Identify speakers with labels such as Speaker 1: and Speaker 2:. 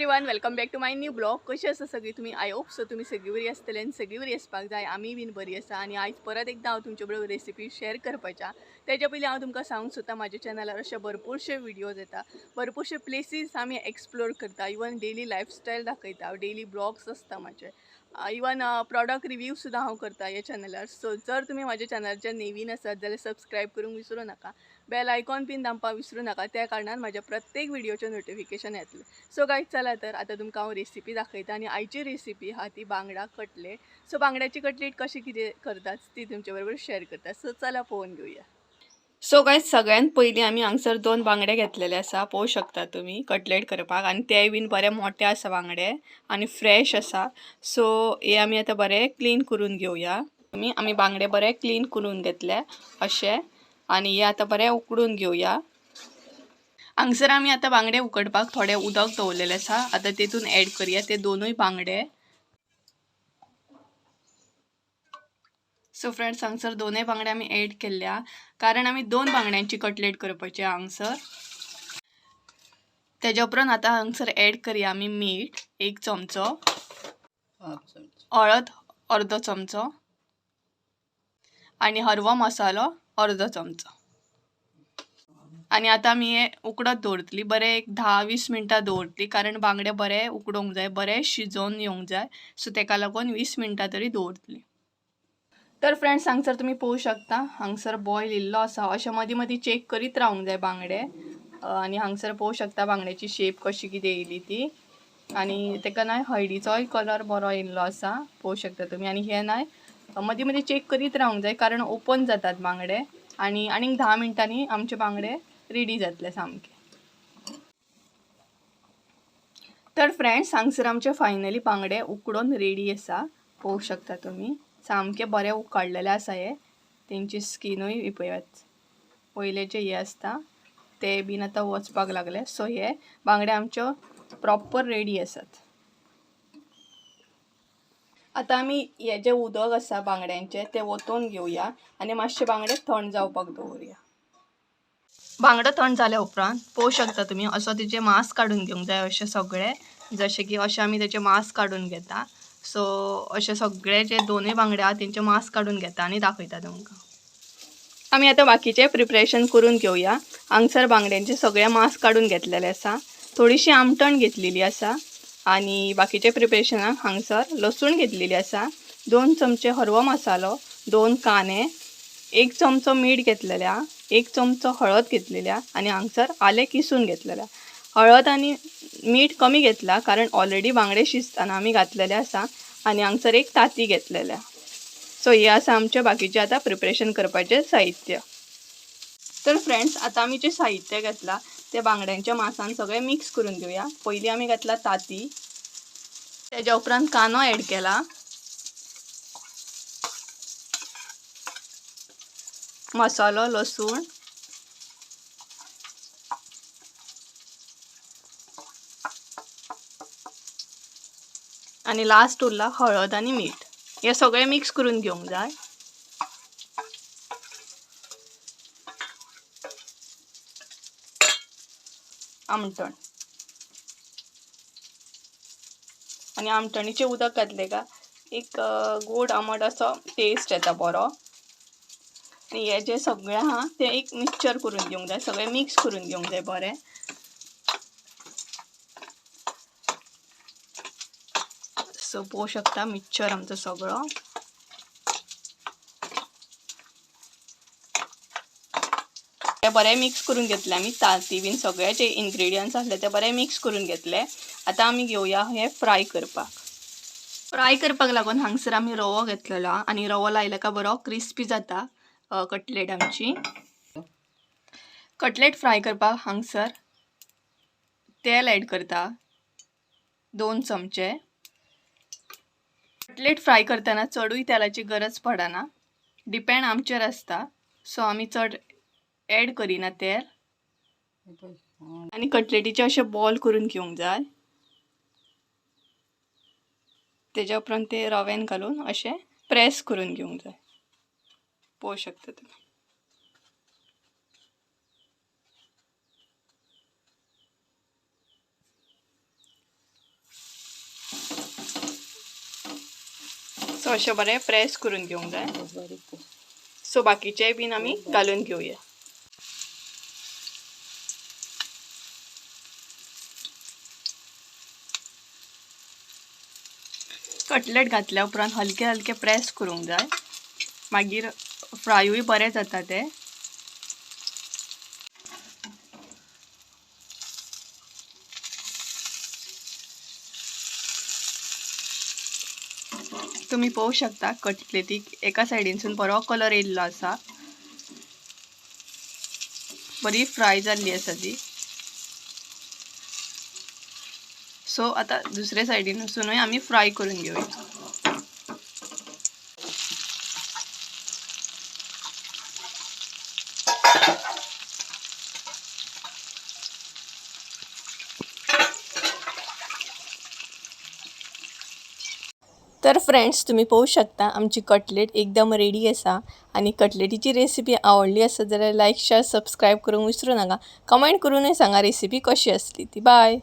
Speaker 1: Everyone, welcome back to my new blog. कशी आसा सगळी तुमी? I hope so तुमी सगळी बरी आसतले आनी सगळी बरी आसपाक जाय. आमी बीन बरी आसा आनी आयज परत एकदां हांव तुमचे बरोबर रेसिपी शेअर करपाच्या. तेज्या पयलीं हांव तुमकां सांगूंक सोदता, म्हाज्या चॅनलार अशे भरपूरशे व्हिडियोज येता, भरपूरशे प्लेसीस आमी एक्सप्लोर करता, इवन डेली लायफस्टायल दाखयता, डेली ब्लॉग्स आसता म्हाजे, इवन प्रॉडक्ट रिव्यू सुद्दां हांव करता ह्या चॅनलार. सो जर तुमी म्हाज्या चॅनलाचेर नवीन आसात जाल्यार सबस्क्रायब करूंक विसरूं नाका, बेल आयकॉन बीन दामपाक विसरूं नाका, त्या कारणान म्हाज्या प्रत्येक व्हिडियोचें नोटिफिकेशन येतलें. सो गायज चला तर आतां तुमकां हांव रेसिपी दाखयता आनी आयची रेसिपी आहा ती बांगडा कटलेट. सो बांगड्याची कटलेट कशी कितें करतात ती तुमचे बरोबर शेअर करता. सो चला पळोवन घेवया. सो गायज सगळ्यात पयलीं आमी हांगसर दोन बांगडे घेतलेले आसा, पळोवंक शकता तुमी कटलेट करपाक, आनी ते बीन बरे मोठे आसा बांगडे आनी फ्रेश आसा. सो हे आमी आतां बरे क्लीन करून घेवया. आमी बांगडे बरे क्लीन करून घेतले अशे आनी हे आतां बरे उकडून घेवया. हांगसर आमी आतां बांगडे उकडपाक थोडे उदक दवरलेले आसा, आतां तेतून एड करया ते दोनूय बांगडे. सो फ्रेंड्स हांगसर दोनूय बांगडे आमी एड केल्ल्या कारण आमी दोन बांगड्यांची कटलेट करपाची हांगसर. तेज्या उपरांत आतां हांगसर एड करया आमी मीठ 1 चमचो, हळद अर्दो चमचो आनी हरवो मसालो अर्दो चमचो. आनी आतां आमी हे उकडत दवरतली, बरें एक 10-20 मिनटां दवरतली, कारण बांगडे बरे उकडूंक जाय, बरे शिजोवन येवंक जाय. सो तेका लागून 20 मिनटां तरी दवरतली. तर फ्रेंड्स हांगसर तुमी पळोवंक शकता हांगसर बॉयल इल्लो आसा, अशें मदीं मदीं चॅक करीत रावंक जाय बांगडे. आनी हांगसर पळोवंक शकता बांगड्याची शेप कशी कितें येयली ती, आनी तेका नाय हळदीचोय कलर बरो येयल्लो आसा, पळोवंक शकता तुमी. आनी हे नाय मदीं मदीं चॅक करीत रावंक जाय कारण ओपन जातात बांगडे. आनी आनीक 10 मिनटांनी आमचे बांगडे रेडी जातले सामके. तर फ्रेंड्स हांगसर आमचे फायनली बांगडे उकडून रेडी आसा, पळोवंक शकता तुमी सामके बरे उकडलेले आसा हे. तेंची स्किनूय पळयात वयले जे हे आसता ते बीन आतां वचपाक लागले. सो हे बांगडे आमच्यो प्रॉपर रेडी आसात. आतां आमी हे जे उदक आसा बांगड्यांचें तें वतोवन घेवया आनी मातशे बांगडे थंड जावपाक दवरुया. बांगडो थंड जाल्या उपरांत पळोवंक शकता तुमी असो तेजे मांस काडून घेवंक जाय, अशें सगळें, जशें की अशें आमी तेजे मांस काडून घेता. सो अशें सगळे जे दोनूय बांगडे आहा तेंचे मांस काडून घेता आनी दाखयता तुमकां. आमी आतां बाकीचें प्रिपरेशन करून घेवया. हांगसर बांगड्यांचे सगळे मांस काडून घेतलेले आसा, थोडीशी आमटण घेतलेली आसा आनी बाकीचे प्रिपरेशनाक हांगसर लसूण घेतलेली आसा, 2 चमचे हरवो मसालो, 2 कांदे, 1 चमचो मीठ घेतलेल्या, 1 चमचो हळद घेतलेल्या आनी हांगसर आलें किसून घेतलेल्या. हळद आनी मीठ कमी घेतला कारण ऑलरेडी बांगडे शिजतना आमी घातलेले आसा आनी हांगसर एक तांती घेतलेल्या. सो हे आसा आमचें बाकीचें आतां प्रिपरेशन करपाचें साहित्य. तर फ्रेंड्स आतां आमी जें साहित्य घेतलां तें बांगड्यांच्या मासान सगळें मिक्स करून घेवया. पयलीं आमी घातला तांती, तेज्या उपरांत कांदो एड केला, मसालो, लसूण, आनी लास्ट उरला हळद आनी मीठ. हे सगळें मिक्स करून घेवंक जाय. आमटण आनी आमटणीचें उदक घातलें काय एक गोड आमट असो टेस्ट येता बरो. आनी हें जें सगळें आहा तें एक मिक्सचर करून घेवंक जाय, सगळें मिक्स करून घेवंक जाय बरें. सो पळोवंक शकता मिक्सचर आमचो सगळो. ते बरें मिक्स करून घेतलें आमी, तांती बीन सगळे जे इन्ग्रेडियंट्स आसले ते बरें मिक्स करून घेतले. आतां आमी घेवया हे फ्राय करपाक. फ्राय करपाक लागून हांगसर आमी रवो घेतलेलो आनी रवो लायलो काय बरो क्रिस्पी जाता कटलेट आमची. कटलेट फ्राय करपाक हांगसर तेल एड करता 2 चमचे. कटलेट फ्राय करतना चडूय तेलाची गरज पडना, डिपेंड आमचेर आसता. सो आमी चड एड करिना तेल. आनी कटलेटीचे अशे बॉल करून घेवंक जाय, तेज्या उपरांत ते रव्यान घालून अशे प्रेस करून घेवंक जाय, पळोवंक शकता तुमी. सो अशें बरें प्रेस करून घेवंक जाय.
Speaker 2: बारीक.
Speaker 1: सो बाकीचेय बीन आमी घालून घेवया. कटलेट घातल्या उपरांत हलके हलके प्रेस करूंक जाय, मागीर फ्रायूय बरें जाता ते. तुमी पळोवंक शकता कटलेटीक एका सायडीनसून बरो कलर येयल्लो आसा, बरी फ्राय जाल्ली आसा ती. सो आतां दुसरे सायडीनसूनय आमी फ्राय करून घेवया. तर फ्रेंड्स तुमी पळोवंक शकता आमची कटलेट एकदम रेडी आसा. आनी कटलेटीची रेसिपी आवडली आसत जाल्यार लायक, शेअर, सबस्क्रायब करूंक विसरूं नाका. कमेंट करूनय सांगा रेसिपी कशी आसली ती. बाय.